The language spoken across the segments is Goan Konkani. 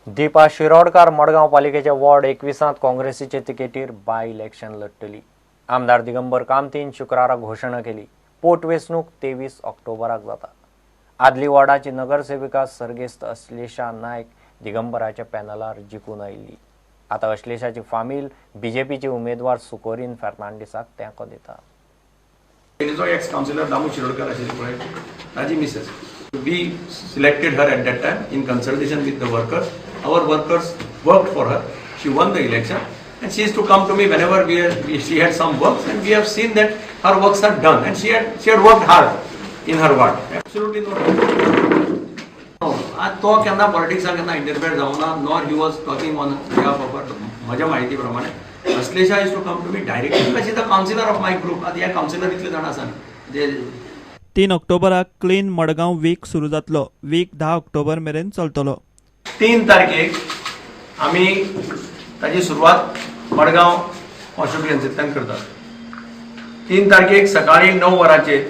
दीपा शिरोडकार मडगांव पालिकेच्या वॉर्ड 21 काँग्रेसीचे तिकेटीर बाय इलेक्शन लढतली. आमदार दिगंबर कामतीन शुक्रारा घोशणा केली. पोटवेंचणूक 23 ऑक्टोबराक जाता. आदली वॉर्डाची नगरसेविका सर्गेस्त अश्लेषा नायक दिगंबराच्या पॅनलार जिखून आयिल्ली. आतां अश्लेषाची फामील बीजेपीचे उमेदवार सुकोरीन फेर्नांडीसाक तेंको दिता. एक्स कावन्सिलर दामू शिरोडकर आशिल्ली पळय, ताजी missus. We selected her at that time in consultation with the workers. Our workers worked for her. She won the election and she used to come to me whenever she had some works, and we have seen that her works are done and she had worked hard in her ward. Absolutely no doubt. आज तो केन्ना पॉलिटिक्साक केन्ना इंटरफेयर जावना, nor he was talking on behalf of her. म्हज्या म्हायती प्रमाणे Ashlesha used to come to me directly because she is the councillor of my group. आतां ह्या कावन्सिलर इतले जाण आसा जे 3 ऑक्टोबराक क्लीन मडगांव वीक सुरू जातलो. वीक 10 ऑक्टोबर मेरेन चलतलो. 3 तारखेक आमी ताजी सुरवात मडगांव कॉन्स्टिट्युएन्सींतल्यान करतात. 3 तारखेक सकाळी 9 वरांचेर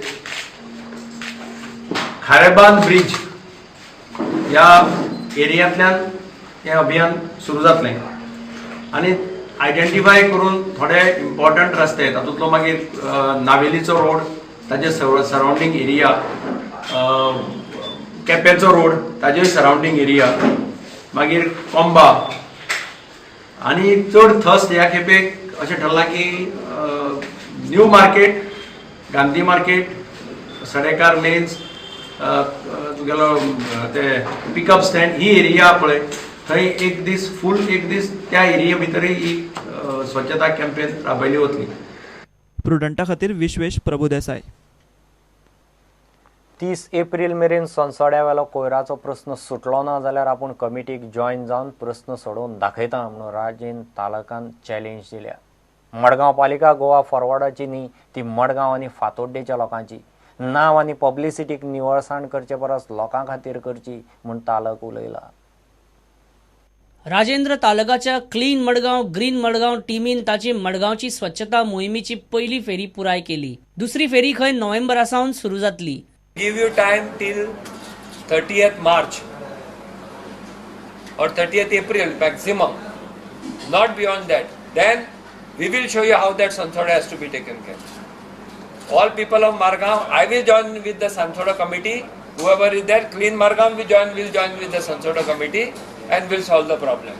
खारेबांद ब्रिज ह्या एरियांतल्यान हें अभियान सुरू जातलें आनी आयडेंटिफाय करून थोडे इम्पॉर्टंट रस्ते, तातूंतलो मागीर नावेलीचो रोड, ताजे सरावंडींग एरिया, केपेंचो रोड ताजे सरावंडींग एरिया, मागीर कोंबा आनी चड थस ह्या खेपेक अशें ठरलां की new market, Gandhi market, Sadekar lanes, तुगेलो ते पिकअप स्टँड ही एरिया पळय थंय एक दीस फूल एक दीस त्या एरिया भितरय ही स्वच्छता कॅम्पेन राबयली वतली. प्रुडंटा खातीर विश्वेश प्रभुदेसाय. 30 एप्रिल मेरेन सोनसड्यावेलो कोयराचो प्रस्न सुटलो ना जाल्यार आपूण कमिटीक जॉयन जावन प्रस्न सोडोवन दाखयता म्हणून राजेंद्र तालकान चॅलेंज दिल्या. मडगांव पालिका गोवा फॉरवर्डाची न्ही, ती मडगांव आनी फातोड्डेच्या लोकांची. नांव आनी पब्लिसिटीक निवळसाण करचे परस लोकां खातीर करची म्हूण तालक उलयला. राजेंद्र तालकाच्या क्लीन मडगांव ग्रीन मडगांव टीमीन ताची मडगांवची स्वच्छता मोहिमेची पयली फेरी पुराय केली. दुसरी फेरी खंय नोव्हेंबरा सावन सुरू जातली. Give you time till 30th March or 30th April maximum, not beyond that. Then we will show you how that Sansoda has to be taken care. All people of Margao, I will join with the Sansoda committee. Whoever is there, Clean Margao, we join, will join with the Sansoda committee and will solve the problem.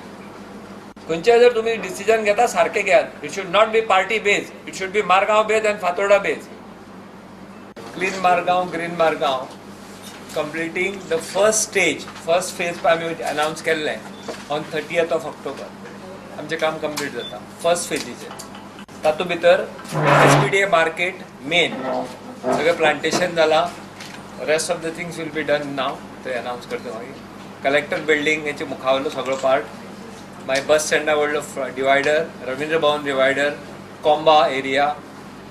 खंयचे जर तुम्ही डिसिजन घेता सारखे घेयात. It should not be party based. It should be Margao based and Fatorda based. Clean Margao, Green Margao, completing the first stage, first phase पळय आमी अनावन्स केल्लें ऑन 30th of October. आमचें काम कंप्लीट जाता फर्स्ट फेजीचें. तातूंत भितर SPDA market main सगळें प्लांटेशन जालां. Rest of the things will be done now, ते अनावन्स करता मागीर. कलेक्टर बिल्डींग हेचे मुखावयलो सगळो पार्ट, मागीर बस स्टँडा व्हडलो डिवायडर, रवींद्र भवन डिवायडर, कोंबा एरिया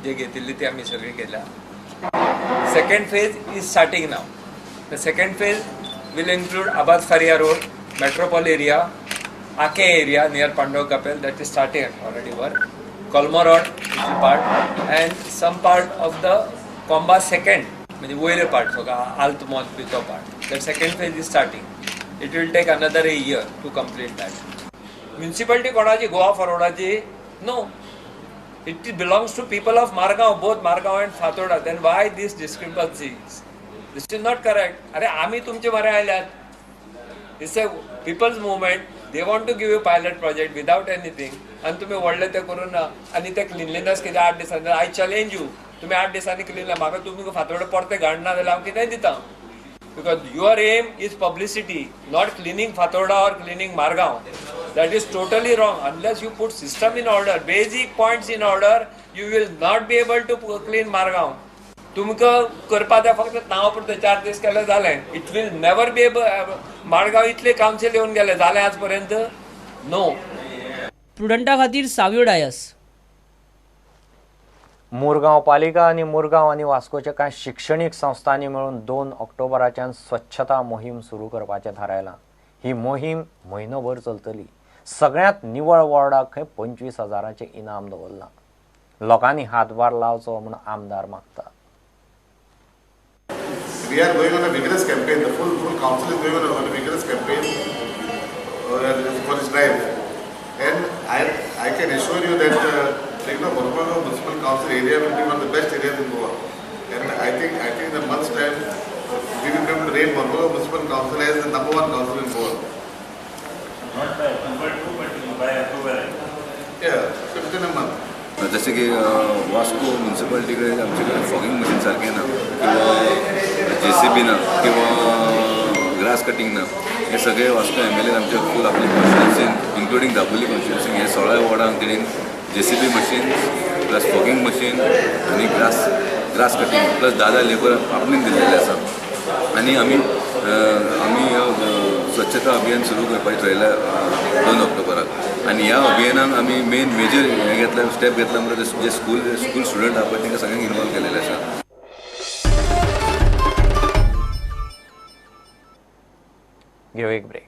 जे घेतिल्ली ती आमी सगळी केल्या. Second phase is starting now. The second phase will include Abad Faria Road, Metropole area, Ake area near Pandav Kapel, that is starting already work, Colma Road little part and some part of the Comba second, म्हणजे वयले पार्ट सगळो आल्त मोत बी तो part. That second phase is starting. It will take another a year to complete that. Municipality कोणाची? Goa फॉरवर्डाची? No. It belongs to people of Margao, both Margao and Fatorda. Then why this discrepancies? This is not correct. अरे आमी तुमचे मरे आयल्यात. It's a people's movement. They want to give you pilot project without anything. आनी तुमी व्हडले ते करून ना. आनी ते क्लिनलीनस कितें 8 दिसांनी. I challenge you. तुमी 8 दिसांनी क्लीन म्हाका तुमी फातोर्डा परते घालना जाल्यार हांव कितेंय दिता. Because your aim is publicity, not cleaning Fatorda or cleaning Margao. That is totally wrong. Unless you put system in order, basic points in order, you will not be able to clean Margao. तुमकां करपा ते फक्त नांव पुरतें 4 दीस केलें जालें. It will never be able. Margao इतले कावन्सील येवन गेले जालें आज पर्यंत? नो. प्रुडंटा खातीर सावियो डायस. मुरगांव पालिका आनी मुरगांव आनी वास्कोच्या कांय शिक्षणीक संस्थांनी मेळून 2 ऑक्टोबराच्यान स्वच्छता मोहीम सुरू करपाचें थारायलां. ही मोहीम म्हयनोभर चलतली. सगळ्यांत निवळ वॉर्डाक खंय 25,000 इनाम दवरलां. लोकांनी हातभार लावचो म्हूण आमदार मागता. We are going on a vigorous campaign. The full council is going on a vigorous campaign. for this drive. And I can assure you that Mormugao Municipal Council area will be one of the best areas in Goa. And I think in a month's time we will be able to rate Mormugao Municipal Council as the number 1 council in Goa. Not by October 2, but by October. Yeah, within a month. जशें की वास्को म्युनिसिपालिटी कडेन आमचे कडेन फॉगिंग मशीन सारकें ना, किंवा JCB ना, किंवा ग्रास कटिंग ना. हे सगळे वास्को MLA आमच्या फूल आपली कॉन्स्टिट्युन्सीन इन्क्लुडींग दाबोली कॉन्स्टिट्युन्सीन हे 16 वॉर्डांक तेणेन JCB machine plus fogging machine आनी ग्रास कटिंग प्लस 10 लेबर आपणेन दिल्लेले आसा. आनी आमी आमी स्वच्छता अभियान सुरू करपाचें ठरयलां 2 ऑक्टोबराक. आनी ह्या अभियानाक आमी मेन मेजर हें घेतला, स्टेप घेतला म्हणल्यार जे स्कूल स्टुडंट आहा पळय तांकां सगळ्यांक इनवॉल्व केलेलें आसा. घेऊ एक ब्रेक.